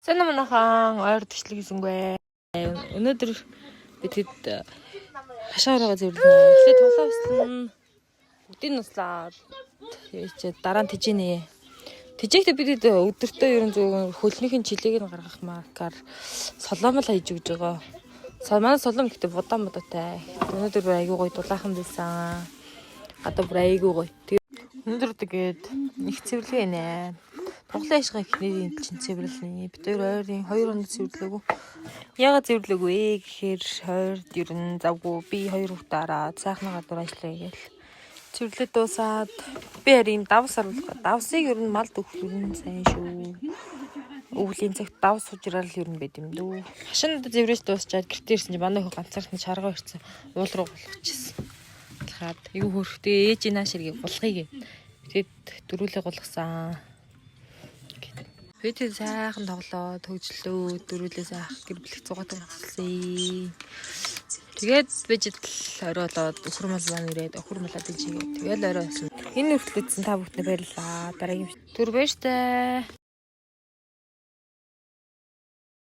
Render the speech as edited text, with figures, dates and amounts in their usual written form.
Сайн уу, манайхан, ойр бичлэг хийсэнгүй. Өнөөдөр бид хэд хашаа оройгоо цэвэрлэнэ. Эхлээд тулаа услана. Бүгдийг нь услаад чи дараа нь тижээнэ. Тижээхдээ бид хэд өдөртөө ерөн зөв хөлнийх нь чилээг нь гаргах маркаар солоомол хийж өгч байгаа. Манай солоом гэхдээ будаа мудаатай. Өнөөдөр бүр айгүй гоё дулаахан байсан. Одоо бүр айгүй гоё. Тэгээ өнөөдөр тэгээд их цэвэрлэгээ нэ. Тоглоом ашиг ихний чинь цэвэрлэнэ. Бид хоёр ойрын 2 хоног цэвэрлээгүй. Яагаад цэвэрлээгүй ээ гэхээр хойд ер нь завгүй. Би хоёр хүүхдээ хараад сайхан гадуур ажиллая гээл. Цэвэрлээ дуусаад би харин ийм давс оруулах. Давсыг ер нь малд өгөх ер нь сайн шүү. Өвлийн цагт давс сужрал ер нь байд юм дүү. Хашаанд зэврэж дуусчаад гэртээ ирсэн чи манай хөө ганцаархны чаргаа ирсэн. Уул руу гулгачихсан. Алхаад юу хөрөх тэгээ ээж нааш эргийг гулгая гэ. Тэгээд дөрүүлээ гулгасан. Бид сайхан тоглоо, төгжлөө, дөрүүлээ сайхан гэр бүлэх зугаатан болсон. Тэгээд бижид л орой болоод өхөр мал маань ирээд өхөр малаа дижигээ. Тэгэл орой болсон. Энэ хүртэл үзсэн та бүхэнд баярлалаа. Дараагийн түр баяртай.